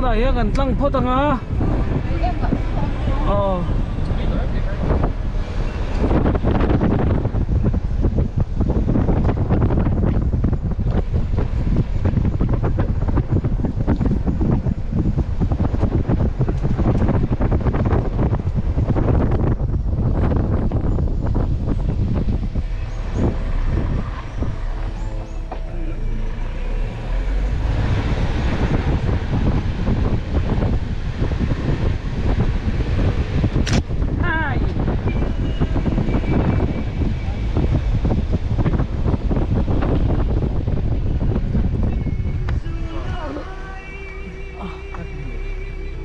Tunah hian kan tlang phawt ang a. Aw.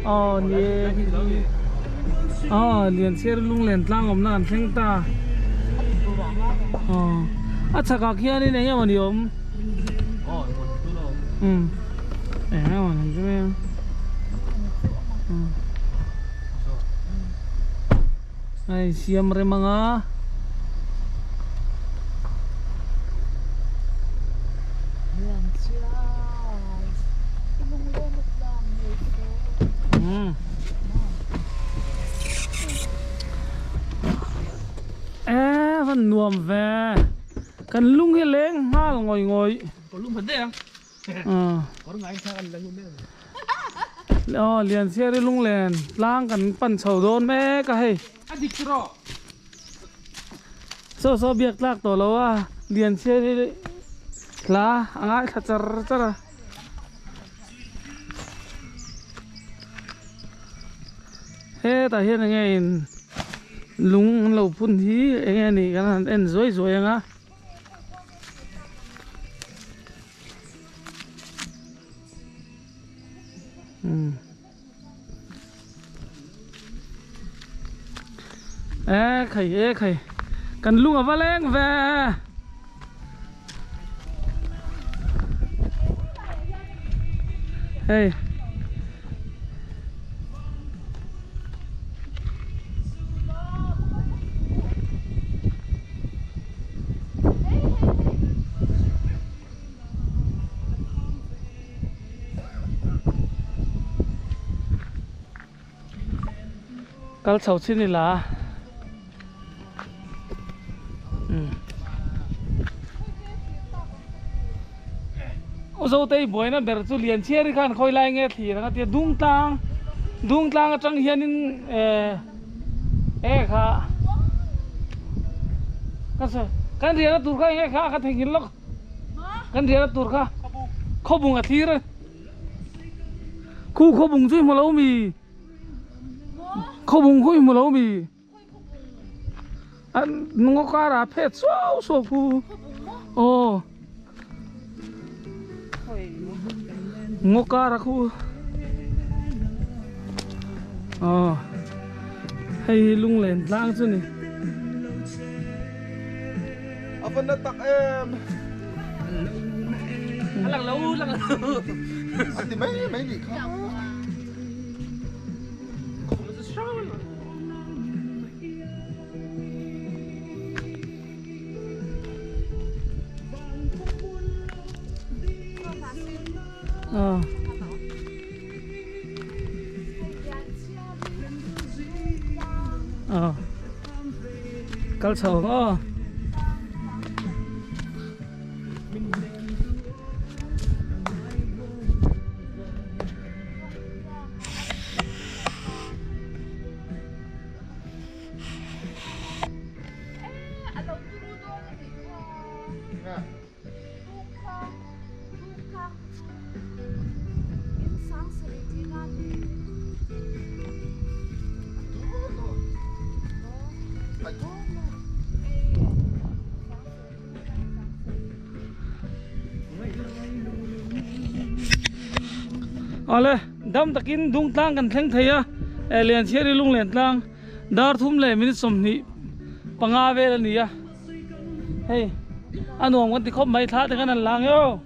Aw ni e aw Lianchhiar lunglen tlang awmna kan thleng ta aw a chhakah khianin eng emaw ni awm um eng emaw ni chu mai a a insiam rem ang a. E van nuam ve kan lung hi leng nghal ngawih ngawih aw Lianchhiari lunglen tlang kan pan chho dawn mek a hei saw saw biak tlak tawh lo a Lianchhiari hla a ngaithla char char a. Hetah hian enge in lung an lo phun hi enge a nih kan han en zuai zuai ang a. E khai e khai kan lung a va leng ve. Hei Kal chho chin ila umm U Zotei buaina ber chu Lianchhiari khan khawi lai nge thlir ang a tia Dungtlang Dungtlang atang hianin eh e kha ka sawi kan riahna tur kha enge kha ka theihnghilh lawk kan riahna tur kha Khawbung a thlir a. Khu khawbung chu i hmu lo mi? Khawbung khu i hmu lo mi? A ngaw karah phet suau suau khu. Aw. Ngaw karah khu. Aw. Hei hi lunglen tlang chu ni. A va na tak em. A lang lo lang lo. A ti mai mai nih kha. Ờ. Ờ. Kal chho ang aw. Awle dam takin dung tlang kan thleng thei a Lianchhiari lunglen tlang dar thum leh minute 25 vel a ni a. Hei a nuam kan ti khawp mai thla te khan an lang eo.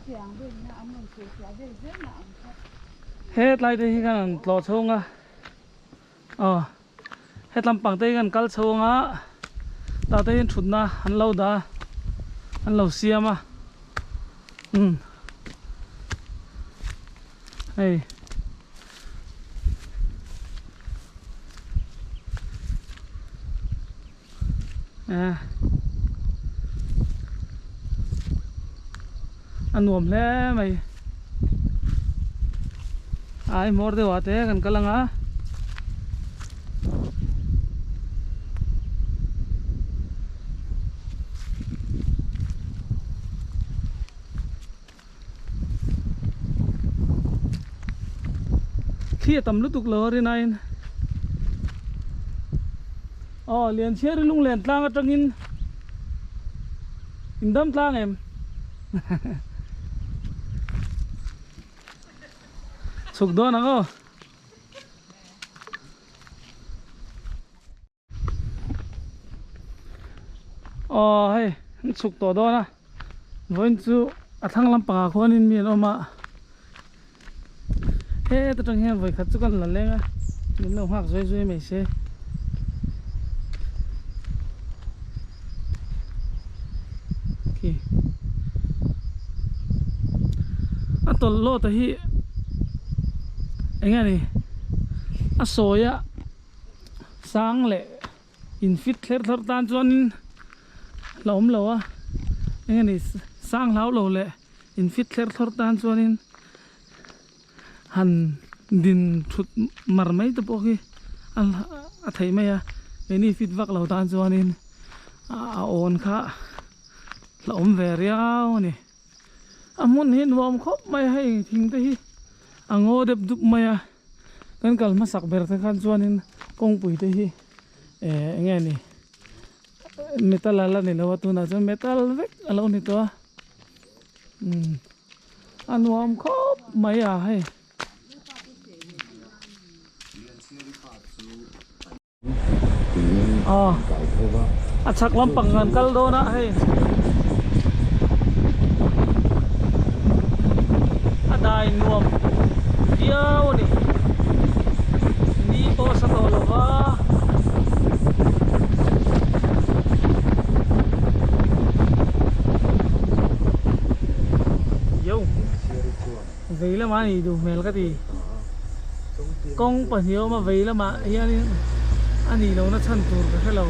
He tlai te hi khan an tlawh chhung a aw he tlampang te hi khan kal chhung a tah te hian thutna an lo dah a an lo siam a umm hei. A nuam hle mai ai hmawr deuh ah te kan kal ang a Khi a tam lutuk lo a rinain aw Lianchhiari lunglen tlang atangin in dam tlang em chhuk dawn ang aw. Aw hei an chhuk tawh dawn a vawiin chu a thlang lampangah khuanin mi an awm a heta tang hian vawikhat chu kan la leng a min lo nghak zui zui mai se. Khi a tawlh lawt a hi eng nge ni a sawi a. Sang leh in fit thler thler tan chuanin la awm lo a, eng nge ni sang hlau lo leh in fit thler thler tan chuanin han din thut mar mai te pawh khi a theih mai a, keini fit vak lo tan chuanin a awn kha la awm ve riau a ni. A hmun hi nuam khawp mai a, hei thing te hi a ngaw dep dup mai a. Kan kal hmasak ber te khan chuanin kawngpui te hi eh eng nge ni metal a la ni lo a tunah chuan metal vek a lo ni tawh a umm a nuam khawp mai a hei. A chhak lampang kan kal dawn a hei a dai nuam viau a ni ni pawh a sa tawh lo va. Vei lamah a nih duh hmel ka ti. Kawng pahnih a awm a, vei lamah hianin a nih lohna chhan tur ka hre lo.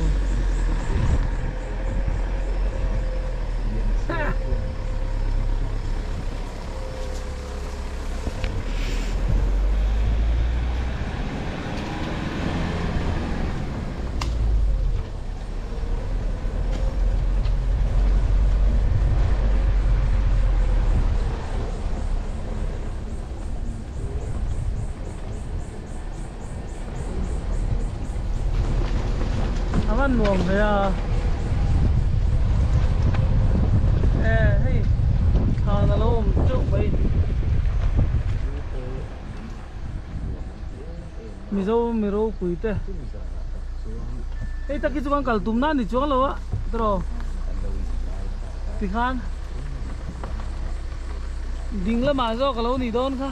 A van nuam ve a e hei thlan a lo awm teuh mai Mizo mi ropui te hei tak hi chu kan kal tum na a ni chuang lo a tiraw tikhan ding lamah zawk a lo nih dawn kha.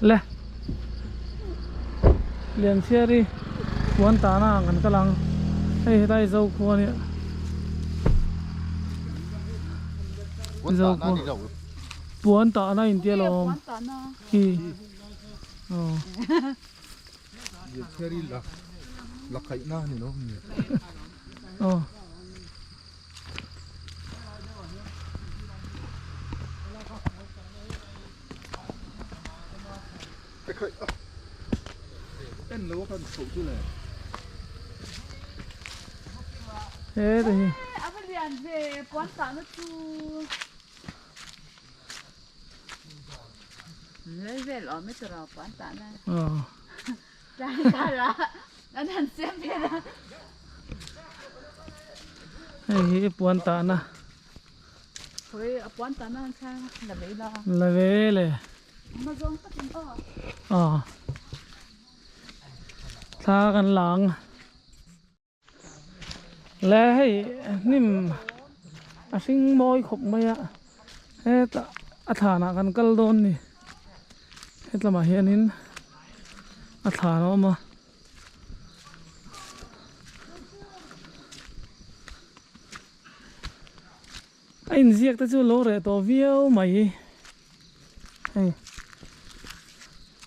Le Lianchhiari puan tahna ah kan kal ang hei hetlai zo khua nia zo khua puan tahna in tia lo awm khi aw Lianchhiari la la khaihna a ni lo mi aw. He te hi. A va lian ve puan tahna chu. Lei vel awm e tawrh puan tahna. Aw. Tlai kara an han siam vel a. Hei hi puan tahna. Khawi a puan tahna an kha la ve ila. La ve le. Aw thla kan la ang le hei hnim a hring mawi khawp mai a hetah a thlanah kan kal dawn ni hetlamah hianin a thlan a awm a. A inziak te chu lo reh tawh viau mai hei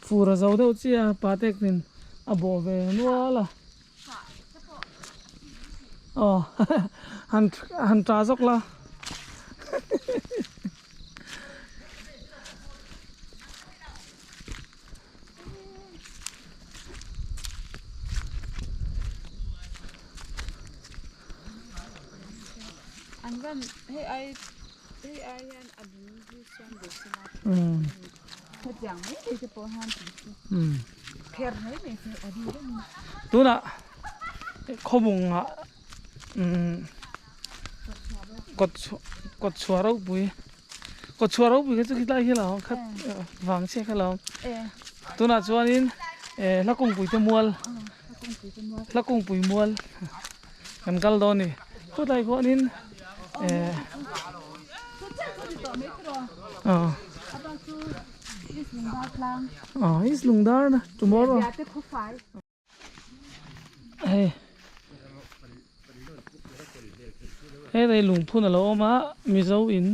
fur a zo deuh chiah a pa tek nen a bawh ve nual a aw han han ta zawk la. An van hei ai hei ai hian a bul hi chuan bul sela hetiang mai mai te pawh hian tih chu kher mai mai chu a ri reng a. Tunah khawbungah kawt kawt chhuah ropui Kawt chhuah ropui kha chu khilai hi a lo awm khat vang chiah kha a lo awm tunah chuanin eh hla kungpui te mual hla kungpui mual kan kal dawn a ni chutlai khuanin eh aw aw east lungdar na tomorrow. Hei hei lungphun a lo awm a mizo in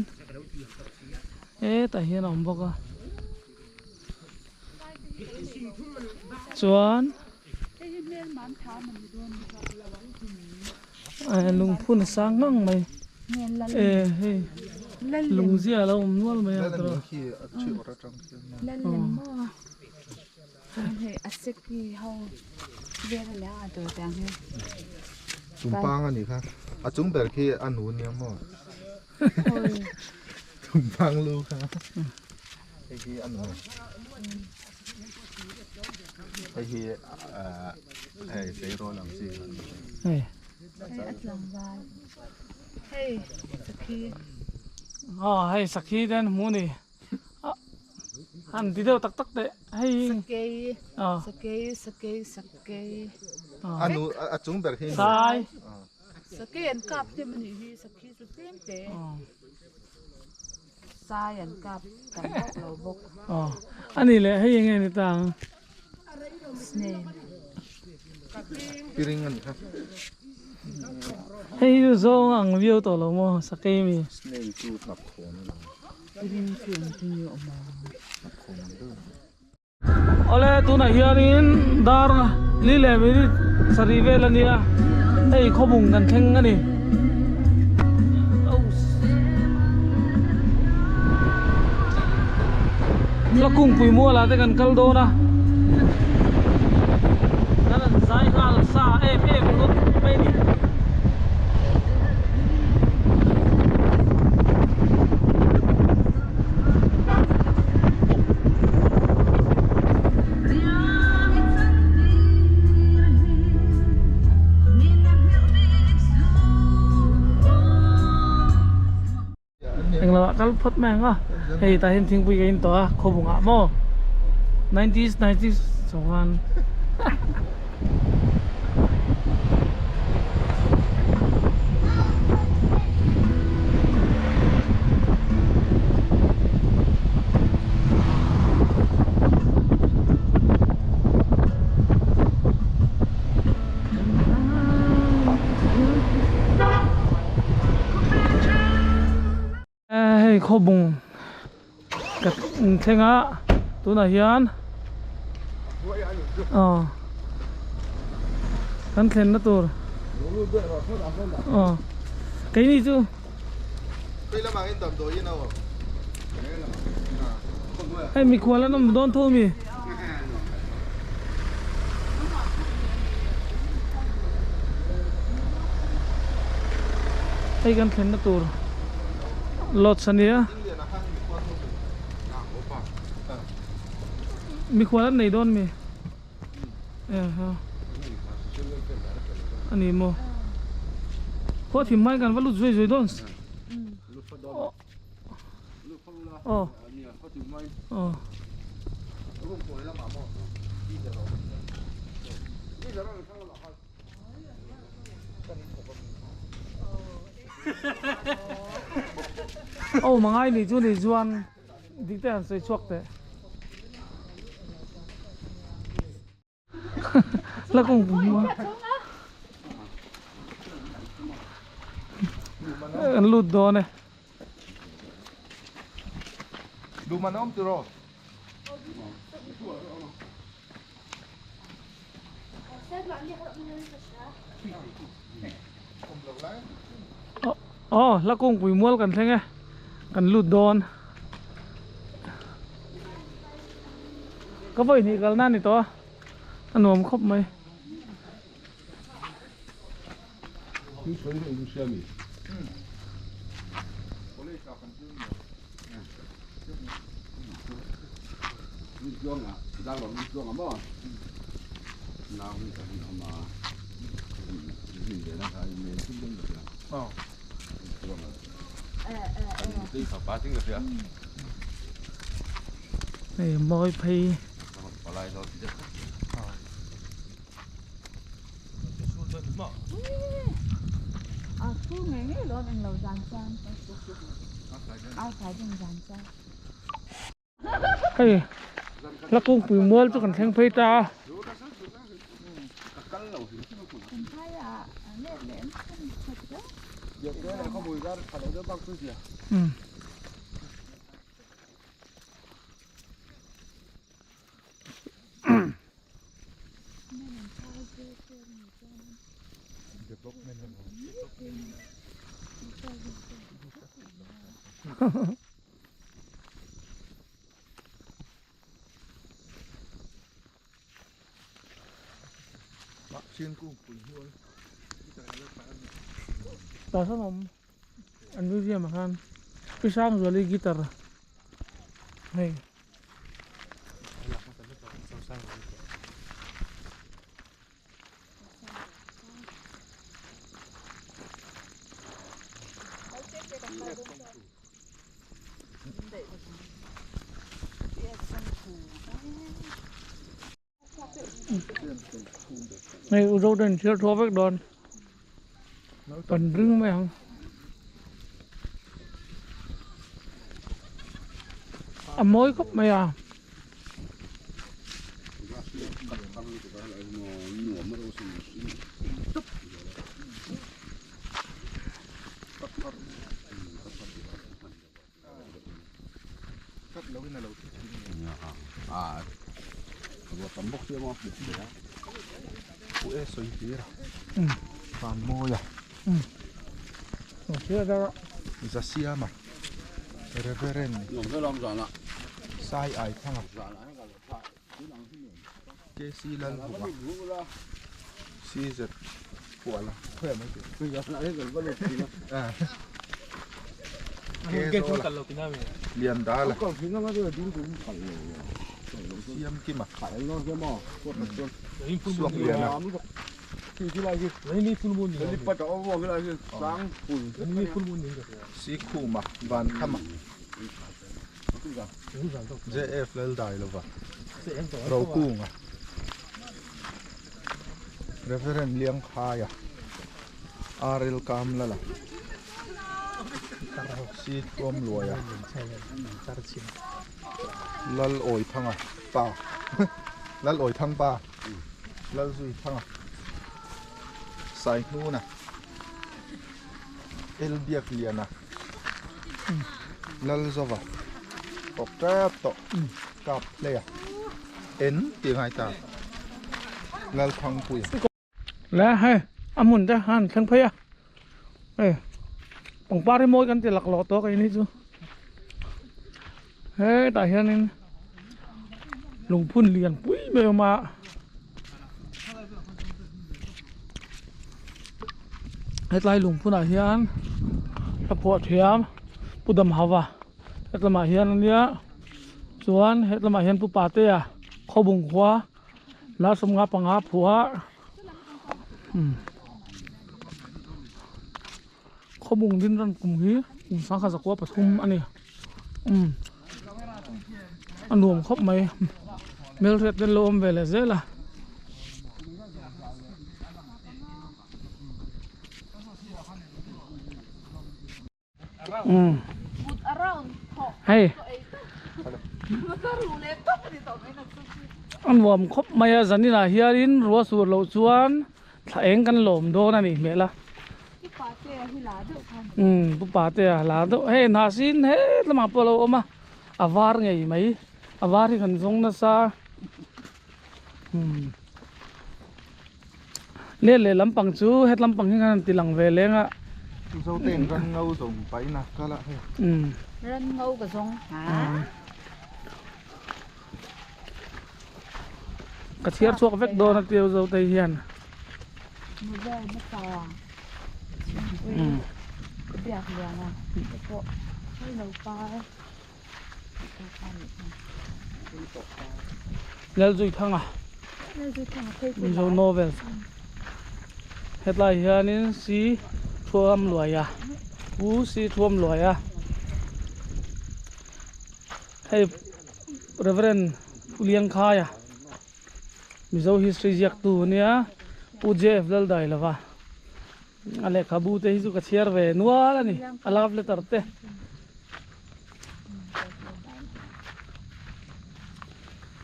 hetah hian a awm bawk a chuan lungphun a sang ngang mai e hei lungzia a lo awm nual mai a. Hei a seki ho vel a nia a tur tiang hi. Tumpang a nih kha. A chung ber khi a nu nia maw? Tumpang lu kha. Hei hi a nu. Hei hi hei tleirawl ang chi kha. Hei. Hei a tlangval. Hei sakhi. Aw hei sakhi te an hmu ni. Han ti deuh tak tak teh hei sakei sakei sakei sakei a nu a chung ber hi sai sakei an kap hnem a nih hi sakhi chu tlem te sai an kap tam bawk lo bawk ani leh hei enge ni ta ang snail piring a nih kha hei chu zawng ang viau tawh lo maw sakei mi snail chu hnap khawn a ni. Awle tunah hianin dar li leh minute sarih vel a nia hei khawbung kan thleng a ni hla kungpui mual ah te kan kal dawn a kan han zai nghal sa em em ngawt mai a ni. Englo ah kal phawt mai ang a hei tah hian thingpui ka in tawh a khawbung ah maw nineties nineties chuan Hei khawbung ka thleng a tunah hian aw kan thlenna tur aw keini chu hei mikhual an awm dawn tho ami. Hei kan thlenna tur lodge a nia mikhual an nei dawn mi a ni maw khaw thim hmain kan va lut zui zui dawn aw aw. Aw mangai ni chu ni chuan dik te han sawi chhuak teh. La kawng pum a. An lut dawn e. Duman awm tiraw? Aw la kawngpui mual kan thleng e kan lut dawn ka vawi hnih kalna a ni tawh a a nuam khawp mai. Hei mawi phei. Hei la kungpui mual chu kan thleng phei ta a. Tah sawn awm an museum ah khan Pi Sangzuali guitar hei. Hei u zo ten thil thua vek dawn kan ring mai ang. A mawi khawp mai a. Zasiama Reverend Sai Ai Thanga KC Lalvunga CZ Puala khawiah mai tih Kezola Liandala Siamkima Suakliana Sikhuma Vankhama JF Laldailova Rokunga Reverend Liangkhaia RL Kamlala C Thuamluaia Lal Awithanga pa Lal Awithang pa Lal Zuithanga Saihnuna Elbiakliana Lalzova tawk tep tawh kap hlei a en tih ngai ta Lalthangpuia. Le hei a hmun te han thleng phei a hei pangpar hi mawi kan ti laklawh tawh ka in hi chu hetah hianin lungphun lian pui mai a awm a. Hetlai lungphunah hian hla phuah thiam Pu Damhauva hetlamah hian a nia chuan hetlamah hian Pu Patea Khawbung khua la sawmnga panga phuah umm Khawbung din ran kum hi kum sangkhat zakua pathum a ni umm a nuam khawp mai. Hmelhriat te an lo awm ve leh zel a. Hei a nuam khawp mai a zaninah hianin rua sur loh chuan thla eng kan lawm dawn a nih hmel a umm pu patea la deuh hei hnahsin hetlama pawh a lo awm a a var ngei mai a var hi kan zawng nasa umm. Let leh lampang chu het lampang hi khan an ti lang ve leng a. Zo te in ran ngau zawng paih in a kal a hei. Umm. Ran ngau ka zawng ha. Ka chhiar chhuak vek dawn a tia zo te hian. Mobile hmasa. Umm. Ka biak lian a. Ka pawh hei lo par. Lalzuithanga Mizo novels hetlai hianin si thuam luaia pu si thuam luaia hei Reverend Phuliangkhaia Mizo history ziaktu ania Pu JF Laldailova. A lehkhabu te hi chu ka chhiar ve nual a ni a love letter te.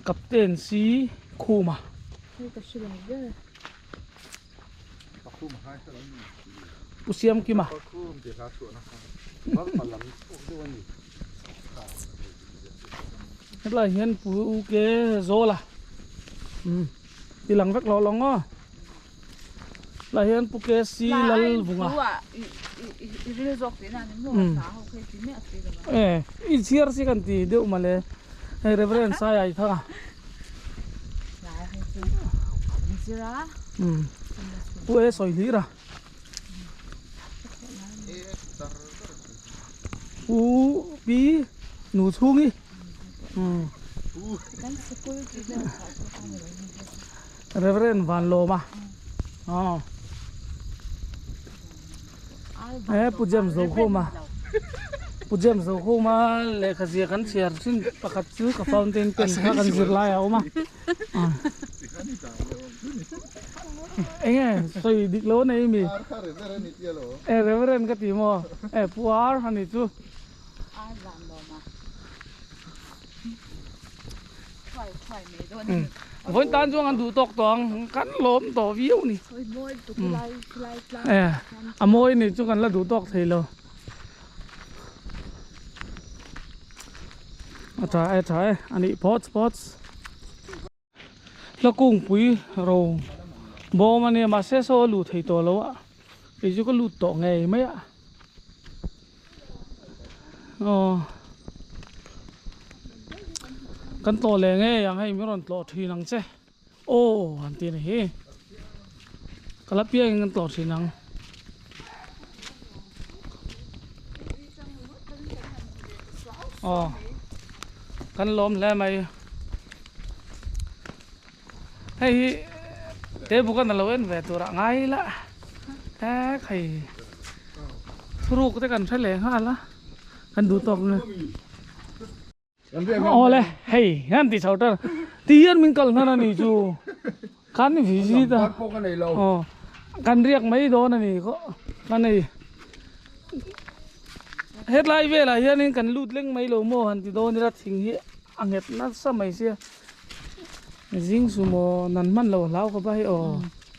Captain si Khuma. Pu Siam Kima. Hetlai hian Pu UK Zawla. Ti lang vek lo lawng aw. Lah hian Pu KC Lalvunga. E i chhiar si kan ti deuh mawle hei Reverend Saia i thang a. Pu E sawi hlir a. Pu P Nu chhungi. Reverend Vanlawma aw he Pu James Zokhuma Pu James Zokhuma lehkha zia kan chhiar thin pakhat chu ka fountain pen kha kan zir lai a awm a enge sawi dik lo a nei mi e Reverend ka ti maw e Pu R a ni chu. Vawiin tan chuan kan duh tawk tawh ang kan lawm tawh viau a ni a mawi ni chu kan la duh tawk thei lo a tha e tha e a nih phawt phawt hla kungpui ro bawm a nia mahse saw a luh thei tawh lo a kei chu ka lut tawh ngei mai a. Aw kan tlawh leh ngei ang hei min rawn tlawh thin ang che aw han ti a ni hi ka la piangin kan tlawh thin ang. Aw kan lawm hle mai hei hi table kan alo en ve tur ah ngai ila hek hei thuruk te kan hre leh nghal a kan duh tawk nge awle hei hian ti chho tar ti hian min kal hnan ani chu kan visit a aw kan riak mai dawn ani khaw kan hei hetlai velah hianin kan lut leng mai lo maw han ti dawn ila thing hi a nghet nasa mai sia. Zing su maw nan hman lo hlau khawp a hei aw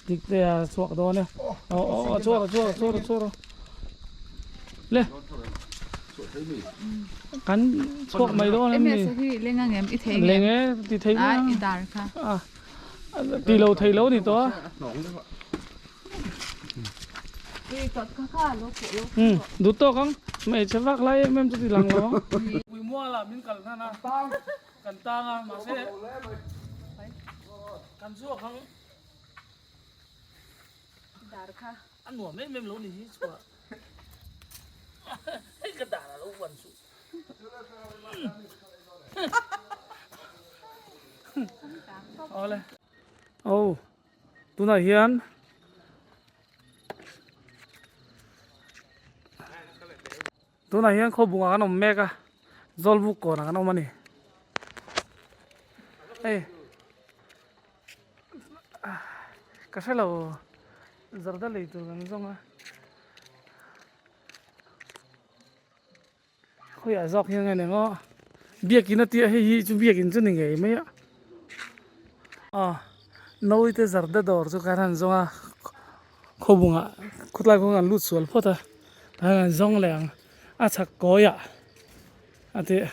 dik te a chhuak dawn e aw aw a chhuak a chhuak a chhuak a chhuak a le kan chhuak mai dawn em ni leng e ti thei mai a ti lo thei lo ni tawh a duh tawk ang hmeichhe vak lai em em chu ti lang lo ang Puimuala min kal hnan a. Kan tang a mahse kan chhuak ang dar kha a nuam em em lo ni hi chhuah hei ka dar a lo vuan suh awle aw tunah hian Tunah hian khawbungah kan awm mek a, Zawlbuk kawnah kan awm a ni. Hei. Ka hre lo zarda lei tur kan zawng a. Khawiah zawk hian nge eng aw biakin a tia hei hi chu biakin chu ni ngei mai a aw naute zarda dawr chu kan han zawng a khawbungah khawtlai kawng an lut sual phawt a tah hian an zawng leh ang a chhak kawiah a tih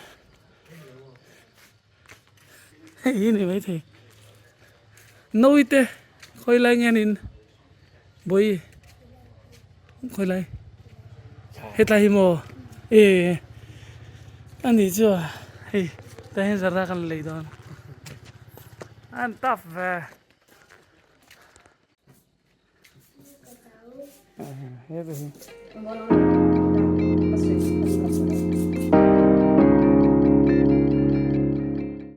hei hi ni maithei naute khawilai nge niin. Bawi khawi lai hetlai hi maw e a nih chu a hei tah hian zarda kan lei dawn an tough ve he te hi.